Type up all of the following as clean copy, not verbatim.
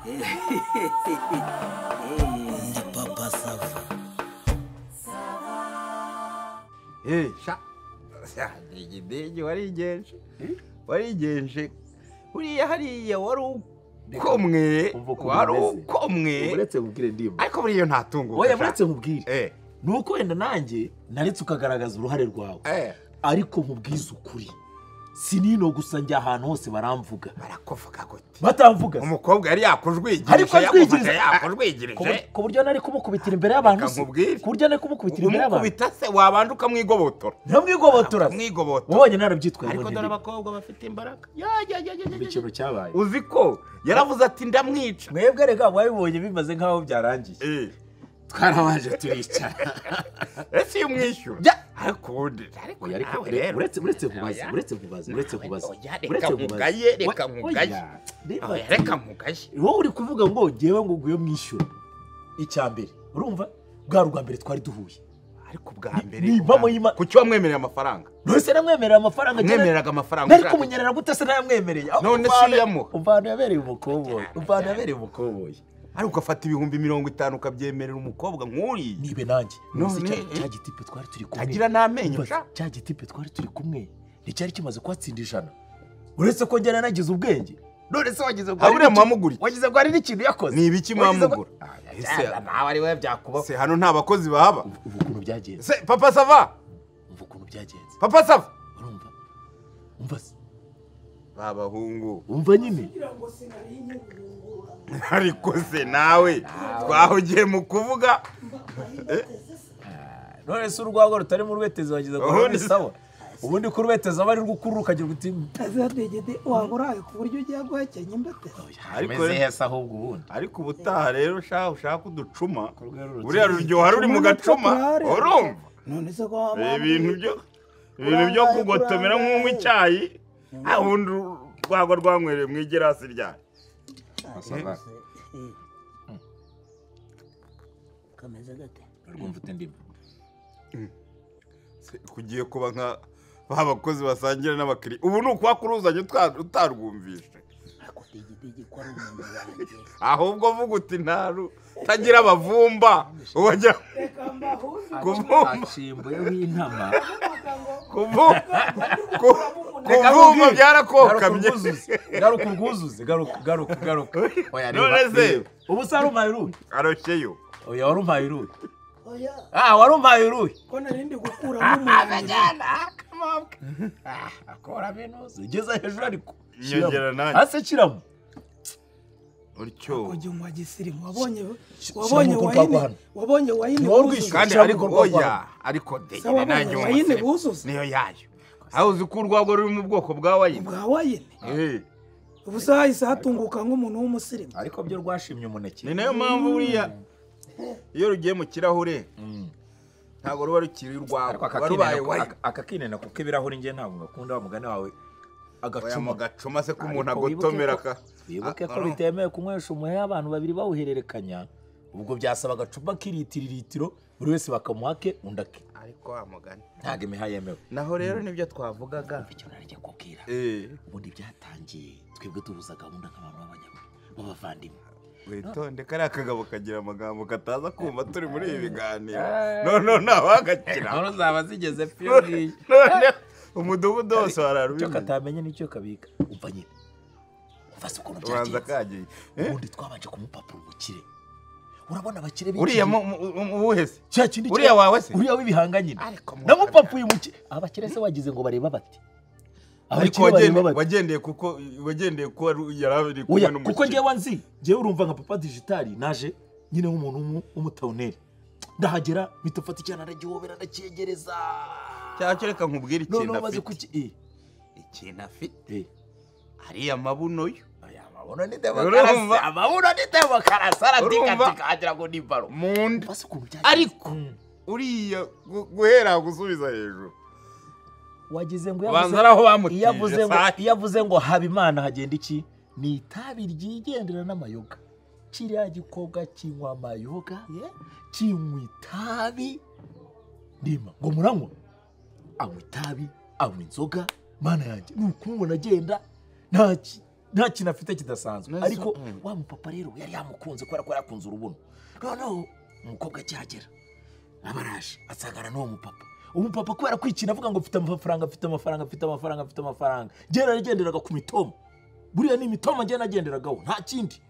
Ndi Papa Sava. Sha igidege warigenje warigenje uriya hariya wari ukomwe wari ukomwe uretse nkubwire ndimba ariko buriya ntatunguka. Oya uretse nkubwire nuko wenda nanjye naretse ukagaragaza uruhare rwawe ariko nkubwize ukuri sinino gusa njya ahantu hose baramvuga barakuvuga gute batamvuga umukobwa yari yakujwigirije ariko yakujwigirije ku buryo nari kumukubitira imbere y'abantu ku buryo nari kumukubitira imbere y'abantu umukubita se wabanje ukamwigobotora ntamwigobotora mwigobotora wabonye narabyitwaye ariko dore abakobwa bafite imbaraga ya ya ya ya ikintu cyabaye uzi ko yaravuze ati ndamwica mwebwe rega mwabibonye bimaze nkaho byarangiye twarabaje turicara ese iyo umwishyura ariko ubundi ariko uretse nkubaze uretse nkubaze uretse nkubaze reka nkugaye reka nkugaye reka nkugaye wowe uri kuvuga ngo ngewe ngo nguye mwishyura icya mbere urumva bwa rwa mbere twari duhuye ariko bwa mbere kuki wamwemereye amafaranga none namwemerera amafaranga mwemereraga amafaranga nari kumunyerera gute se nayamwemereye none se uyamuha umva ahantu yabereye umukoboyi umva ahantu yabereye umukoboyi ariko ugafata 50,000 ukabyemerera umukobwa nk'uriya nibe nanjye none cya gitipe twari turi kumwe agira n'amenyo cya gitipe twari turi kumwe nticyari kimaze kuhatsinda 100 uretse ko njyana nagize ubwenge none se wagize ngo habure muhamugura wagize ngo hari n'ikintu yakoze ni ibiki muhamugura ese nawe ari we byakubaho se hano nta bakozi bahaba ubu ukuntu byagenze se Papa Sava ubu ukuntu byagenze Papa Sava urumva umva se babahungu umva nyine ariko se nawe twahugiye mu kuvuga none se urwagwa rutari mu rubetezi wagize ngo ni sawa ubundi ko rubetezi aba ari rw'ukuru ukagira uti azadegede waburaye ku buryo ugiye guhekenya imbetezi ariko hese ahubwo ubundi ariko ubutaha rero ushaka uducuma uriya ruryoha ruri mu gacuma urumva none se ko ibintu byo kugotomera nk'unywa icyayi ubundi urwagwa rwanywereye mu igerasi ryayo kameze gate urwumva ute ndimo kugiye kuba nka ba bakozi basangira n'abakiriya ubu ni ukwakuruzanye utarwumvishe ahubwo vuga uti ntaru tagira abavumba wajya kuvumba byarakokamye garuka urwuzuze garuka garuka garuka none se ubu se warumpaye uruhe aroshyeyo oya warumpaye uruhe ah warumpaye uruhe ko narindi gukuramo umuntu akora minuze ugeze hejuru ariko nyongera nanjye ase kiramo utyo kujya mu gisirimu wabonye wayine wabonye wayine kandi ariko oya ariko degere nanjye wayine buzuze niyo yayo aho uzi ko urwagwa ruri mu bwoko bwa wayine bwa wayine ubu se hahise hatunguka nk'umuntu w'umusirimu ariko byo rwashimye umuneke ni nayo mpamvu buriya iyo rugiye mu kirahure ntabwo ruba rukiri urwagwa ruba rubaye wayine akakinena kuko ibirahuri njye ntabwo ngakunda wa mugani wawe agacuma gacuma se ko umuntu agotomera ka wibuke ko bitemewe kunywesha umuheha abantu babiri bawuhererekanya ubwo byasaba agacuma k'iritiro litiro buri wese bakamuha ke undi ake ariko wa mugani ntabwo imiha yemewe naho rero nibyo twavugaga icyo nari kubwira ubundi byatangiye twebwe duhuza gahunda nk'abantu b'abavandimwe witonde kariya kagabo kagira amagambo kataza kumva turi muri ibi biganiro none ntawagakira none zaba zigeze piyo ngiyo none umudugudu wose wararubimenya icyo katamenye nicyo kabika umva nyine umva se ukuntu byagenze ubundi twabanje kumupapura umukire urabona abakire b'iki uriya uwuhe se cya kindi uriya wawe se uriya w'ibihanga nyine namupapuye umukire abakire se wagize ngo bareba bati ariko wagendeye kuko wagendeye ko yari kumwe n'umukire kuko ngewe nzi ngewe urumva nka Papa Digitali naje nyine nk'umuntu w'umutawuneri ndahagera mpita mfata icyana ndagihobera ndacyegereza cyangwa reka nkubwire ikintu afite ikintu afite ariya mabuno yo aya mabuno ni demokarasi amabuno ni demokarasi aratikatika agira ngo ni baro mu nda ariko uriya guhera gusubiza hejuru wagize ngo iyo avuze ngo Habimana hagenda iki ni itabi ryigendera n'amayoga kiriya gikobwa kinywa amayoga kinywa itabi ndima ngo muranywa anywa itabi anywa inzoga mana yanjye ni ukumubona agenda Nta kintu afite kidasanzwe. Ariko wa mupapa rero yari yamukunze kubera ko yarakunze urubuno. Noneho umukobwa akihagera abaraje asangana n'uwo mupapa. Umupapa kubera kwikina avuga ngo mfite amafaranga mfite amafaranga mfite amafaranga mfite amafaranga. Njye naragenderaga ku mitoma. Buriya ni imitoma njye nagenderagaho nta kindi.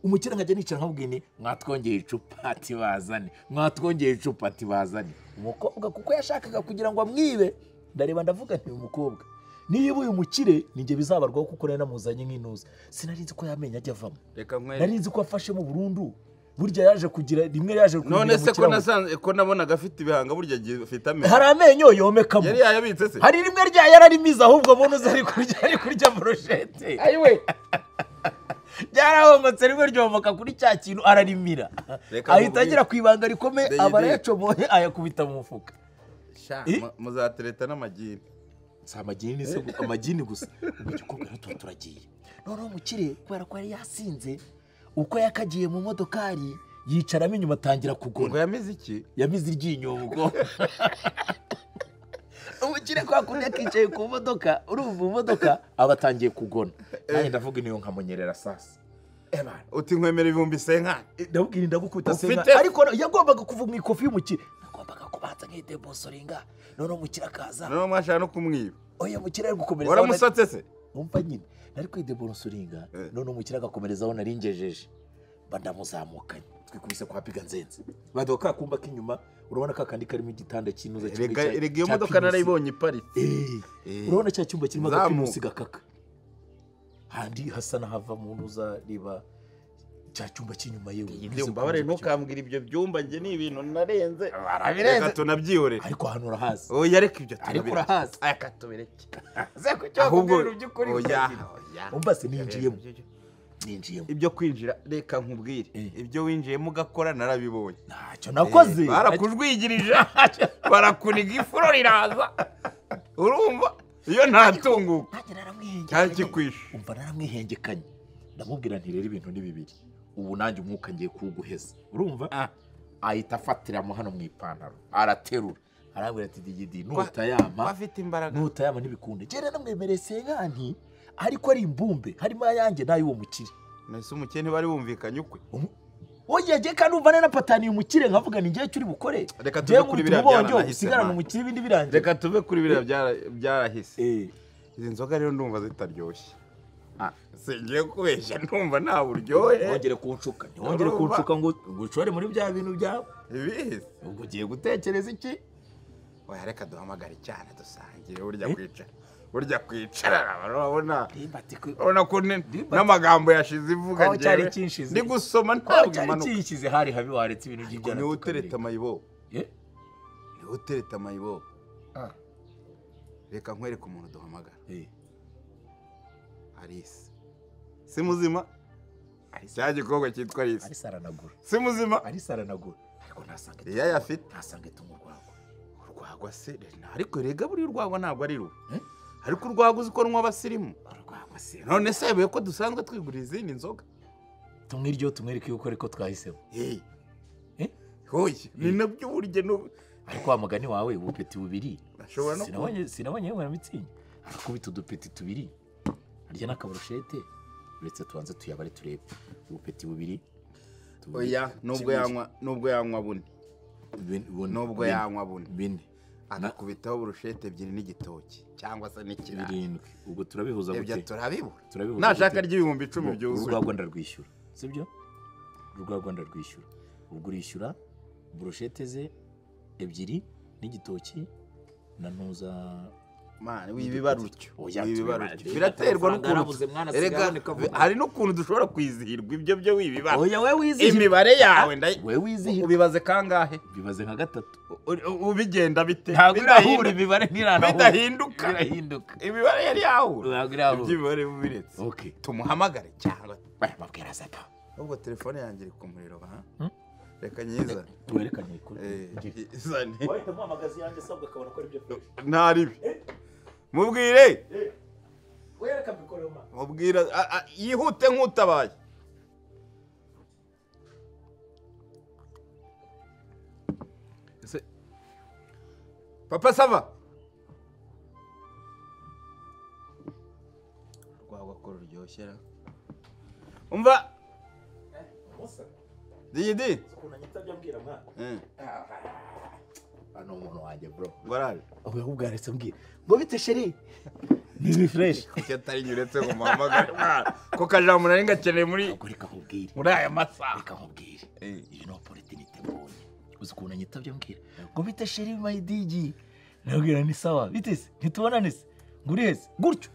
Umukire nkajya nicara nkabwira nti mwatwongeye icupa ati bazane, mwatwongeye icupa ati bazane. Umukobwa kuko yashakaga kugira ngo amwibe, ndareba ndavuga nti uyu mukobwa niba uyu mukire ninjye bizabarwaho kuko nari namuzanye nk'intuza. Sinari nzi ko yamenya ajya avamo. Nari nzi ko afashemo burundu. Burya yaje kugira rimwe yaje kugira. None se ko nasanze ko nabonaga afite ibihanga burya afite amenyo. Hari amenyo yomekamo. Yari yayabitse se? Hari rimwe rya yararimiza ahubwo mbona uzi ari kurya brochette. Ayiwe. Byarahomotse rimwe ryomoka kuri cya kintu ararimira. Ahita agera ku ibanga rikomeye aba yacomoye ayakubita mu mufuka. Sha muzatereta n'amagini. Si amagini se amagini gusa. Ubwo igikobwa rero turagiye. Noneho umukire kubera ko yari yasinze uko yakagiye mu modokari yicaramo inyuma atangira kugona. Ngo yamize iki? Yamize iryinyo ubwo. Umukire kwa kundi yakicaye ku modoka, urumva mu modoka aba atangiye kugona. Nanjye ndavuga niyo nkamunyerera sasa. Ebana uti nkwemera 50,000. Ndabwira ndagukubita 50. Ariko yagombaga kuva mu ikofi y'umukire. Nagombaga kubanza nkidebosoringa. None umukire akaza. None mwashaka no kumwiba. Oya umukire ari gukomereza. Waramusatse se? Umva nyine. Nari kwidebosoringa none umukire agakomerezaho nari ngejeje. Bandamuzamukanye. Twikubise kwa Piga Nzenze. Badoka kumba k'inyuma urabona ka kandi karimo igitanda cy'inuza kimwe cya. Rega iyo modoka narayibonye iparitse. Urabona cya cyumba kirimo agapinusi gakaka. Handi hasa nahava mu ntuza riba cya cyumba cy'inyuma yewe. Mbabare ntukambwira ibyo byumba nge ni ibintu narenze. Reka tunabyihorere. Ariko hano urahazi. Oya reka ibyo tunabyihorere. Ariko urahazi. Aya tubireke. Ze kucyo kubwira by'ukuri. Oya. Umva se ninjiyemo. Ninjiyemo. Ibyo kwinjira reka nkubwire. Ibyo winjiyemo ugakora narabibonye. Ntacyo nakoze. Barakujwigirije. Barakuniga ifuro riraza. Urumva? Iyo ntatunguka. Nanjye umva naramwihengekanye. Ndamubwira nti rero ibintu ni bibiri. Ubu nanjye umwuka ngiye kuguheza. Urumva? Ahita afatiramo hano mu ipantaro. Araterura. Arambwira ati digidi nutayama. Afite imbaraga. Nutayama ntibikunde. Jye namwemereye senkanti ariko ari imbumbe harimo ayanjye n'ay'uwo mukire. Nese umukire ntibari bumvikanye ukwe. Oya jye kandi umva nanapataniye umukire nkavuga ni ngiye cyo uri bukore. Reka tuve kuri biriya byaranahise. Usigarana umukire ibindi birangiye. Reka tuve kuri biriya byarahise. Izi nzoga rero ndumva zitaryoshye. Singiye kubeshya ndumva nta buryohe. Wongere kunshuka. Wongere kunshuka ngo ngushore muri bya bintu byawe. Ibihe? Ubwo ugiye gutekereza iki? Oya reka duhamagare cyane dusangire burya kwicara. Burya kwicara urabona. Urabona ko n'amagambo yashize ivuga ngewe. Ndi gusoma ntabwo imanuka. Cyari kinshize hari habi waretse ibintu by'ibyana. Ni utereta mayibo. Ni utereta mayibo. Reka nkwereke umuntu duhamagara. Alice. Si muzima? Cya gikobwa cyitwa Alice. Alice aranagura. Si muzima? Alice aranagura. Ariko ntasange. Iyo ayafite. Ntasange tumurwagwa. Urwagwa se ariko rega buri urwagwa ntabwo ari rubi. Ariko urwagwa uzi ko nywa abasirimu. Urwagwa se. None se yabuye ko dusanzwe twigurira izindi nzoga? Tumwe iryo tumwereke yuko ariko twahisemo. Hoye ni nabyo burya no ariko wa mugani wawe ubupeti bubiri. Sinabonye yewe na mitsingi. Arakubita udupeti tubiri. Arya n'akaburushete uretse tubanze tuyabare turebe ubupeti bubiri. Oya nubwo yanywa bune. Nubwo yanywa bune. Bine. Agakubitaho burushete ebyiri n'igitoki cyangwa se n'ikirayi. Birindwi. Ubwo turabihuza gute? Ibyo turabibura. Nashaka ry'ibihumbi 10 byuzuye. Urwagwa ndarwishyura. Sibyo? Urwagwa ndarwishyura. Ubwo urishyura burushete ze ebyiri n'igitoki na ntuza Mani wibibarutyo. Wibibarutyo. Biraterwa n'ukuntu erega hari n'ukuntu dushobora kwizihirwa ibyo byo wibibara. Oya we wizihirwa. Imibare yawe we wizihirwa. Ubibaze kangahe? Bibaze nka gatatu. Ubigenda bite? Ntabwo irahura imibare ntiranahura. Bidahinduka. Birahinduka. Imibare yari yahura. Ntabwo irahura. Iby'imibare bubiretse. Okay. Tumuhamagare cyangwa bamubwira zapa. Ubwo telefone yanjye iri ku muriro ba. Reka nyizane. Tuwerekane ikuri. Izane. Wahita muhamagaza yanjye sabwa akabona ko ari byo fresh. Ntaribi. Mubwire. Wereka mikoro ma. Mubwira yihute nkutabaye. Ese Papa sava. Rwagwa ko ruryoshye. Karyoshye ra. Umva. Didi. Ano umuntu wanjye bro. Ngwaraje. Oya ubwaretse mbwira. Ngo bite chérie? Ni fresh. Kuki atari nyuretse ngo muhamagare mwana. Ko kajambo nari ngakeneye muri reka nkubwire. Muri aya masaha. Reka nkubwire. Iyi ni opportunity mbonye. Uzi ukuntu nyitabye mbwira. Ngo bite chérie my DG. Nabwira ni sawa. Bite se? Ntitubonane se? Ngureze. Gutyo.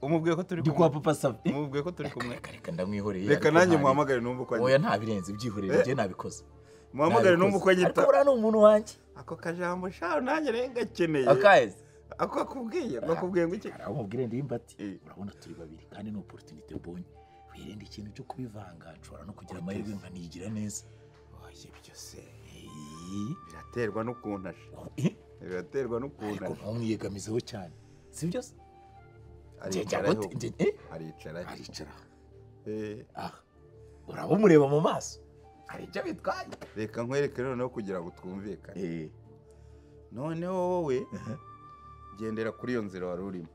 Umubwiye ko turi kumwe. Ndi kwa Papa Sava. Umubwiye ko turi kumwe. Reka ndamwihoreye. Reka nanjye muhamagare numva uko. Oya nta birenze byihorere njye nabikoze. Muhamagare numva uko nyita. Ariko uriya ni umuntu wanjye. Ako kajambo shaho nanjye rero ngakeneye. Akazi. Ako akubwiye, bakubwiye ngo iki? Aramubwire ndimbati. Urabona turi babiri kandi ni opportunity mbonye. Wirinde ikintu cyo kubivanga, nshobora no kugira amahirwe nkanigira neza. Oya ibyo se. Biraterwa n'ukuntu ashe. Biraterwa n'ukuntu. Ariko ntumwiyegamizeho cyane. Si byo se? Aricara. Aricara. Ah. Uraba umureba mu maso. Hari icyo bitwaye. Reka nkwereke noneho kugira ngo twumvikane. Noneho wowe gendera kuri iyo nzira wari urimo.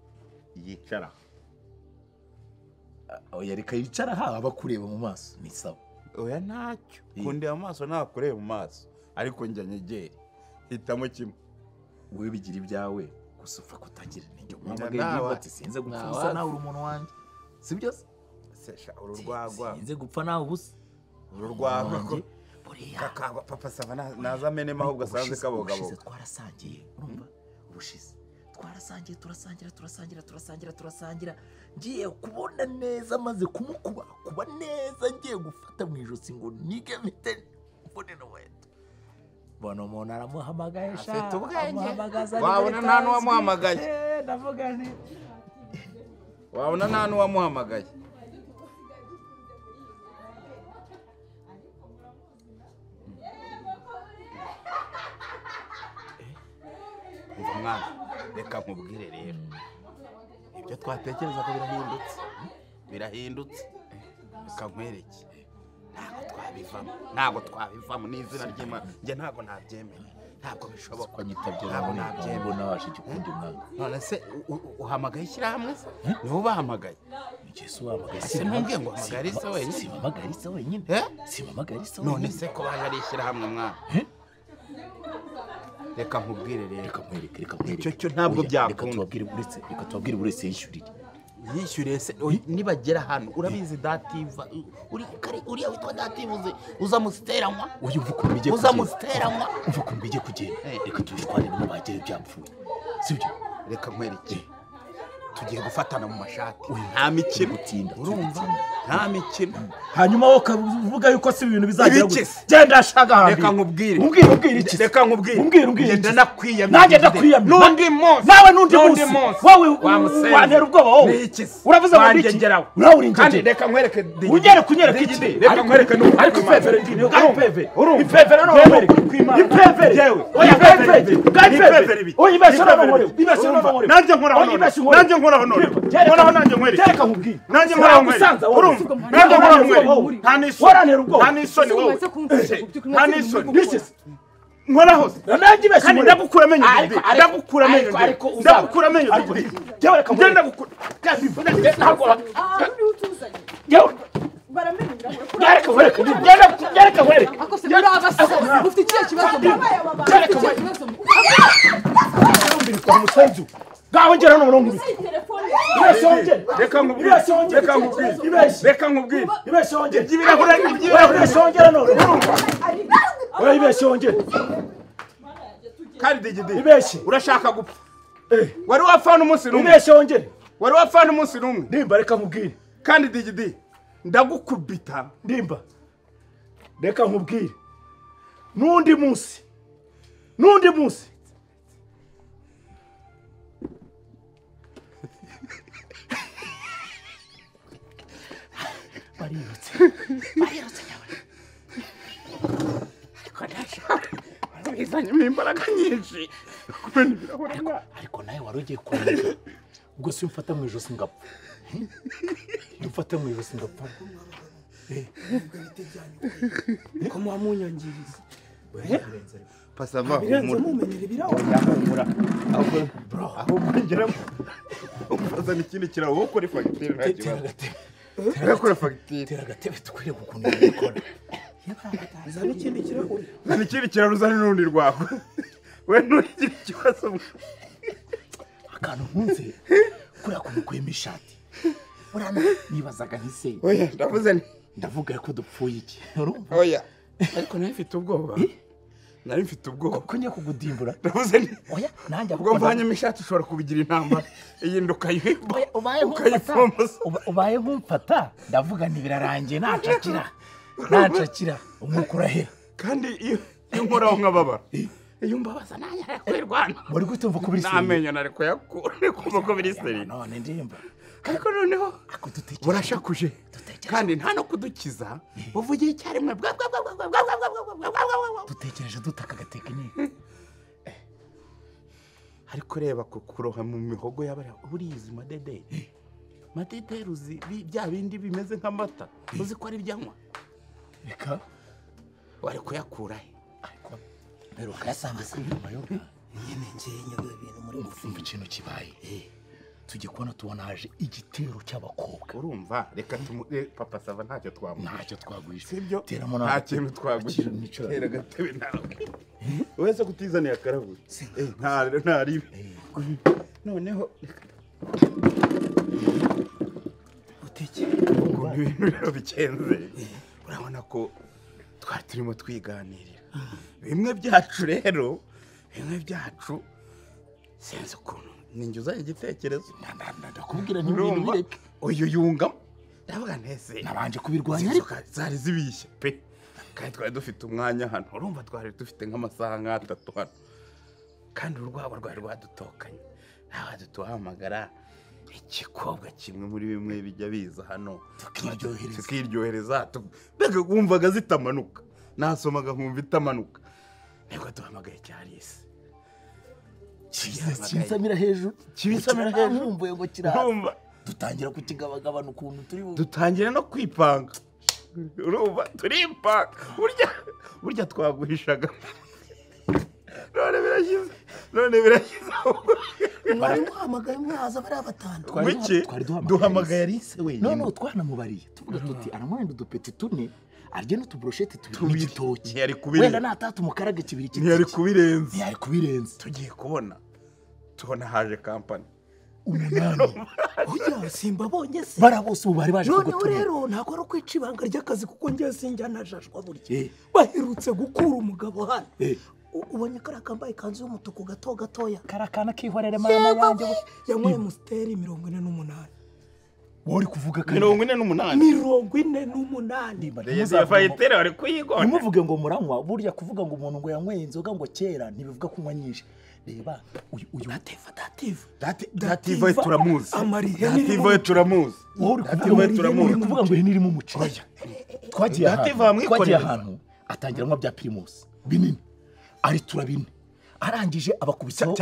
Yicara. Oya reka yicara ha abakureba mu maso ni sawa. Oya ntacyo. Kundeba mu maso ntakureba mu maso. Ariko njya nyegere. Hitamo kimwe. Wowe bigira ibyawe gusa upfa kutagira n'icyo muhamagaye ndimbati sinze gupfa ubusa nawe uri umuntu wanjye. Si byo se? Sesha uru rwagwa. Sinze gupfa nawe ubusa. Uru rwagwa ko kakagwa Papa Sava naza amenemo ahubwo asanze kabogaboga. Ubushize twarasangiye urumva ubushize twarasangiye turasangira turasangira turasangira turasangira ngiye kubona neza maze kumukuba kuba neza ngiye gufata mu ijosi ngo nige mite mbone no wenda. Bona umuntu aramuhamagaye sha. Afite ubwenge. Wabona nta n'uwamuhamagaye. Ndavuga nti wabona nta n'uwamuhamagaye. Umva mwana, reka nkubwire rero. Ibyo twatekerezaga birahindutse. Birahindutse. Reka nkwereke. Ntabwo twabivamo. Ntabwo twabivamo n'izina ry'Imana. Njye ntabwo nabyemera. Ntabwo bishoboka. Ntabwo nabyemera. Mbona waje igikundi mwana. None se uhamagaye ishyirahamwe se? Niho ubahamagaye. Jesu wahamagaye. Se ntumbwiye ngo uhamagare se wenyine. Simpamagare se wenyine. Simpamagare se wenyine. None se ko baje ari ishyirahamwe mwana. Reka nkubwire rero. Reka nkwereke, reka nkwereke. Icyo cyo ntabwo byakunda. Reka tubabwire buretse yishyurire. Yishyuriye se nibagera hano urabizi dativa uri uriya witwa dativuze uza musiteranywa. Uyu umva ukuntu bigiye kugenda. Uza musiteranywa. Umva ukuntu bigiye kugenda. Reka tubishwane nabo bagere byapfuye. Sibyo? Reka nkwereke. Tugiye gufatana mu mashati. Nta mikino. Urumva? Nta mikino. Hanyuma wowe ukavuga yuko si ibintu bizagira gute. Genda shaga hambere. Reka nkubwire. Umbwire iki? Reka nkubwire. Umbwire. Genda nakwiyamye. Nanjye ndakwiyamye. N'undi munsi. Nawe n'undi munsi. Wowe wantera ubwoba wowe. Uravuze ngo iki? Urawe uri ingegera. Kandi reka nkwereke. Ungere kunyereka iki? Reka nkwereke n'ubu. Ariko ipevere ndi. Ipevere. Ipevere no nkwereke. Ipevere. Oya ipevere. Ipevere. Oya ibeshe no nkwereke. Ibeshe no nkwereke. Nanjye nkoraho none. Nanjye nkoraho none. Nkoraho nanjye nkwereke. Reka nkubwire. Nanjye nkoraho nkwereke. Urumva? Nanjye nkoraho nkwereke. Nta n'isoni. Nta n'isoni wowe. Nta n'isoni. Nkoraho se. Nanjye ibeshe. Kandi ndagukura amenyo. Ndagukura amenyo. Ndagukura amenyo. Jewe reka nkwereke. Ndagukura. Ntabwo. Jewe baramenya Reka nkwereke. Reka nkwereke. Ako se muri abasazi ufite ikihe kibazo? Reka nkwereke. Umusenzu. Gaho ngera hano murongo. Ibeshe wongere. Reka nkubwire. Reka nkubwire. Reka nkubwire. Ibeshe wongere. Iby'ibirahure iby'ibirahure. Ibeshe wongere none. Oya ibeshe wongere. Kandi digidi. Ibeshe. Urashaka gupfa. Wari wapfa n'umunsi n'umwe. Ibeshe wongere. Wari wapfa n'umunsi n'umwe. Ndimba reka nkubwire. Kandi digidi ndagukubita. Ndimba. Reka nkubwire. N'undi munsi. N'undi munsi. Barirutse. Barirutse nyawe. Ariko ndashaka. Bizanyemo imbaraga nyinshi. Kumena ibirahure. Ariko nawe wari ugiye kureka. Ubwo si umfata mu ijosi ngapfa. Umfata mu ijosi ngapfa. Ko munyangiriza. Pasava birenze mumenyera ibirahure. Humura. Ahubwo ngeramo. Umfazana ikindi kirahure ukora fagitire nta kibazo. Turakora fagitire. Tera agatebe tukwereke ukuntu bikora. Zana ikindi kirahure. Zana ikindi kirahure uzane n'urundi rwawe. We ntugire ikibazo. Akantu nkunze kuriya kuntu ukuyemo ishati. Urana nibazaga nti se. Oya ndavuze nti. Ndavuga ko dupfuye iki. Urumva? Oya. Ariko nari mfite ubwoba. Nari mfite ubwoba. Ko ngiye kugudimbura. Ndavuze nti. Oya nanjye ubwo mvanyemo ishati ushobora kubigira intambara. Iyi ndukayihimba. Ubaye nkumfata ndavuga nti birarangiye nacakira. Nacakira umwuka urahera. Kandi iyo nkoraho nkababara. Iyo mbabaza nanjye arakwirwana. Wari gutumva ko biri seri. Namenyo nari kuyakura kumva ko biri seri. None ndimba. Ariko noneho burashakuje. Kandi nta no kudukiza uvugiye icyarimwe bwa bwa bwa bwa bwa bwa bwa. Dutekereje dutaka gatekinike. Ariko reba kuroha mu mihogo y'abari burizi madede. Madede ruzi bya bindi bimeze nk'amata. Uzi ko ari byanywa. Reka wari kuyakura he? Ariko rero kayasanga mayoga. Nyine ngiye nyobe ibintu muri umva ikintu kibaye. Tujye kubona tubona haje igitero cy'abakobwa. Urumva reka papa sava ntacyo twamuha. Ntacyo twaguhisha. Sibyo? Nta kintu twaguhisha. Tera gatebe nawe. Wese kutizaniye akarahuri. Nta ribi. Noneho uteke ukuntu ibintu rero bikenze. Urabona ko twari turimo twiganirira. Bimwe byacu rero, bimwe byacu sinzi ukuntu ninjye uzanye igitekerezo. Ndakubwira n'ibintu bireke. Uyu yungamo. Ndavuga ntese. Nabanje kubirwanya ariko zari zibishye pe. Kandi twari dufite umwanya hano. Urumva twari dufite nk'amasaha nk'atatu hano. Kandi urwabo rwari rwadutokanye. Ntawe dutuhamagara ikikobwa kimwe muri bimwe bijya biza hano. Tukiryohereza. Mbega wumvaga zitamanuka. Nasomaga nkumva itamanuka. Nibwo duhamagaye Cyarisi. Kibisamira hejuru. Kibisamira hejuru. Nkumbuye ngo kiraza. Dutangira kukigabagabana ukuntu turi dutangira no kwipanga. Urumva turipanga. Burya twaguhishaga. None birashize. None birashize. Mwari muhamagaye mwaza bari abatanu. Duhamagaye Alice wenyine. No twanamubariye. Tuvuga tuti aramwenda udupeti tune. Arye n'utubroshete tubiri n'igitoki. Wenda natatu mukaraga kibiri kiti. Ntiyari kubirenza. Ntiyari kubirenza. Tugiye kubona. Tubona haje company. Umunani. Oya simbabonye se. Barabose ubu bari baje kugutumira. None rero ntabwo ari kwica ibanga ry'akazi kuko ngiye sinjya najashwa burya. Baherutse gukura umugabo hano. Ubonye kara kambaye ikanzu y'umutuku gato gatoya. Karakana kihorere mama yanjye. Yanyweye Musteri 48. Wari kuvuga ka 48. 48. Fayitera wari kuyigona. Ntimuvuge ngo muranywa burya kuvuga ngo umuntu ngo yanyweye inzoga ngo kera ntibivuga kunywa nyinshi. Reba uyu Dativa turamuzi. Dativa turamuzi. Dativa turamuzi. Kuvuga ngo ihene irimo umuceri. Twagiye ahantu atangira anywa bya Primus binini. Ari turabine. Arangije abakubisaho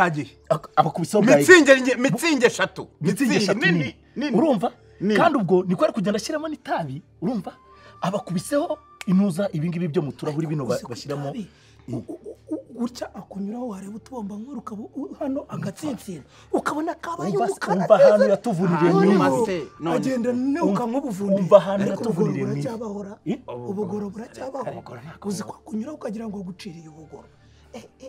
abakubisaho mitsinge eshatu. Mitsinge eshatu nini. Urumva? Kandi ubwo niko ari kugenda ashyiramo n'itabi, urumva? Abakubiseho inuza ibingibi byo mu turahuri bino bashyiramo gutya akunyuraho wareba utubomba nkuru ukaba hano agatsinsino ukabona kabaye umukara. Umva ahantu yatuvuniriye nyuma agenda nuka nk'ubuvundi. Umva ahantu yatuvuniriye buracyabahora. Ubugoro buracyabahora. Uzi ko akunyuraho ukagira ngo guciriye ubugoro.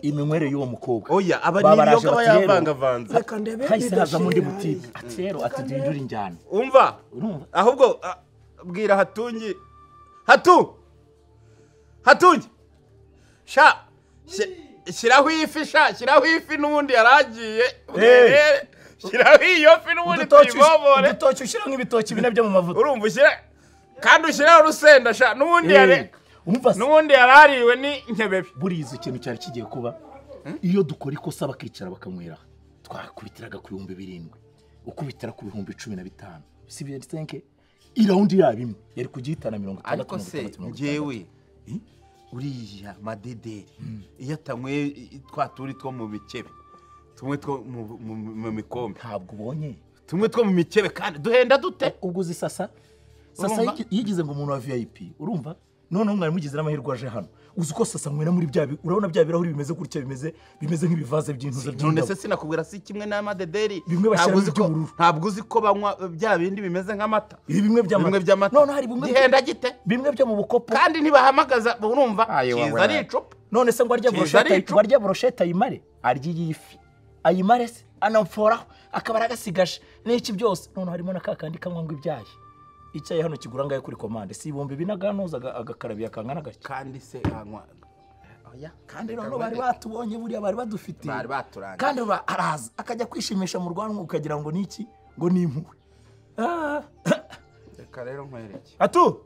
Iminywere y'uwo mukobwa. Oya aba niyo aba yavangavanze. Reka ndebe hahise hazamo undi mutipe. Ati rero ati duhindure injyana. Umva. Ahubwo bwira Hatungi. Hatu. Hatungi. Sha shyiraho ifi sha shyiraho ifi n'ubundi yaragiye. Shyiraho iyo fi n'ubundi tuyivomore. Udutoki ushyira nk'ibitoki bine byo mu mavuta. Urumva ushyira kandi ushyiraho urusenda sha n'ubundi yare. N'ubundi yarariwe ni nkebebe. Buriya ikintu cyari kigiye kuba iyo dukora ikosa bakicara bakanywera twakubitiraga ku 7,000 ukubitira ku 15,000 si byo 5 iraundi yabo imwe yari kugihitana 60. Ariko se ngewe uriya madederi iyo atanyweye twa turi two mu mikebe tumwe two mu mikombe ntabwo ubonye tumwe two mu mikebe kandi duhenda dute ubwo uzi sasa sasa yigize ngo umuntu wa VIP urumva Noneho mwari mugize n'amahirwe aje hano. Uzi ko sasa mwena muri bya urabona bya birahuri bimeze gutya bimeze nk'ibivaze by'intuza by'indabo. None se sinakubwira si kimwe n'amadederi. Ntabwo uzi ko banywa bya bindi bimeze nk'amata. Ibi bimwe by'amata. None hari bimwe gihenda gite? Bimwe byo mu bukopo. Kandi ntibahamagaza urumva kiza ari icupa. None se ngo arya brochette ayimare arya iyifi. Ayimare se anamforaho akaba aragasigaje n'iki byose. None harimo na kakandi kanywa ngo ibyayi. Icyayi hano kigura ngaye kuri komande si 2000 ganoza agakarabiya kangana gake. Kandi se anywa oya kandi none bari batubonye buriya bari badufite bari baturanye kandi araza akajya kwishimisha mu rwanwa ukagira ngo niki ngo ni impuhwe. Reka rero nkwereke atu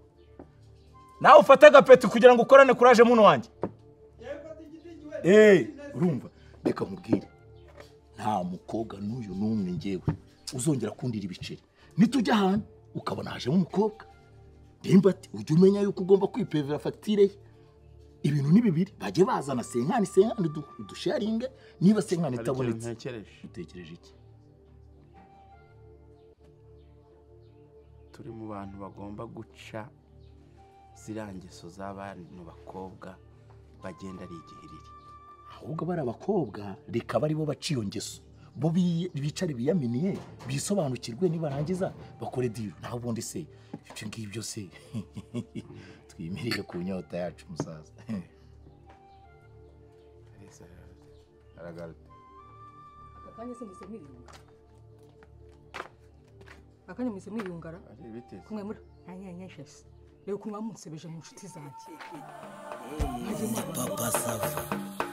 nawe ufata agapeti kugira ngo ukorane kuraje muno wanjye. Urumva reka nkubwire nta mukobwa n'uyu n'umwe ngewe uzongera kundira ibiceri nitujya ahantu ukabona hajemo umukobwa ndimba ati ujye umenya yuko ugomba kwipevera fagitire ye. Ibintu ni bibiri bajye bazana senkani dusharinge niba senkani itabonetse. Utekereje iki? Turi mu bantu bagomba guca zirangeso z'abantu bakobwa bagenda ari igihiriri. Ahubwo bari abakobwa reka bari bo baciyo ngeso bo bicare biyaminiye bisobanukirwe nibarangiza bakore deal. Naho ubundi se ibyo ngibyo se twimirire ku nyota yacu musaza. Akanya mwese mwiyungara kumwe muri anyanyashese rero kumwa munsebeje mu nshuti zanjye. Papa Sava.